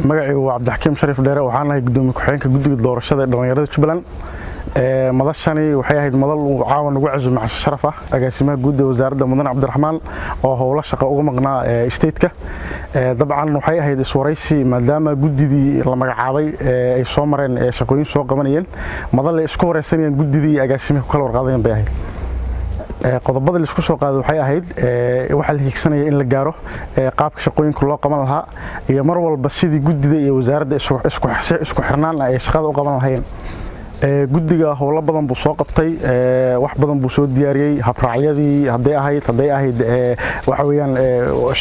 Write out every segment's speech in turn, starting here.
Magacaygu waa Cabdixakiim Shariif Dheere. Waxaan ahay gudoomiye ku-xigeenka guddiga doorashada ee dhallinyarada Jubbaland. Madashani waxay ahayd madal uu caawa nagu casuumay casho sharaf ah agaasimaha guud ee wasaaradda, Mudane Cabdiraxmaan, oo howlo shaqo uga maqnaa stateka. Dabcan waxay ahayd iswaraysi, maadaama guddidii la magacaabay ay soo mareen shaqooyin soo qabanayeen. Madal ay isku wareysanayeen guddidii iyo agaasimaha ku kala warqaadayeen bay ahayd. Qodobada la isku soo qaaday waxay ahayd waxaa la hiigsanaya in la gaaro, qaabka shaqooyinka loo qaban lahaa, iyo mar walba sidii guddida iyo wasaaradda isku xirnaan ah ay shaqada u qaban lahayeen. Guddiga howlo badan buu soo qabtay, wax badan buu soo diyaariyey, habraacyadii hadday ahayd waxa weeyaan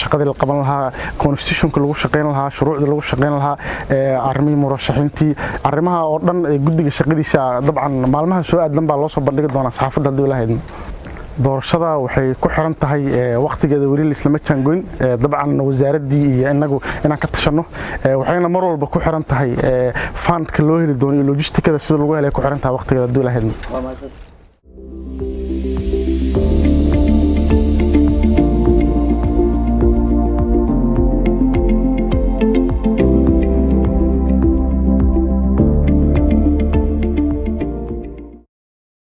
shaqadii la qaban lahaa, constitutionka lagu shaqayn lahaa, shuruucdii lagu shaqayn lahaa, arrimihii murashaxiintii, arrimaha oo dhan guddiga shaqadiisa. Dabcan maalmaha soo aadan baa loo soo bandhigi doonaa saxaafadda haddii lahayd. Doorashada waxay ku xiran tahay waqtigeeda weli laislama jaangoyn. Dabcan wasaaraddii iyo inagu inaan ka tashanno, waxayna mar walba ku xiran tahay fundka loo heli doono iyo logisticada sida lagu helay ku xiran tahay waqtigeeda haddii lahayd.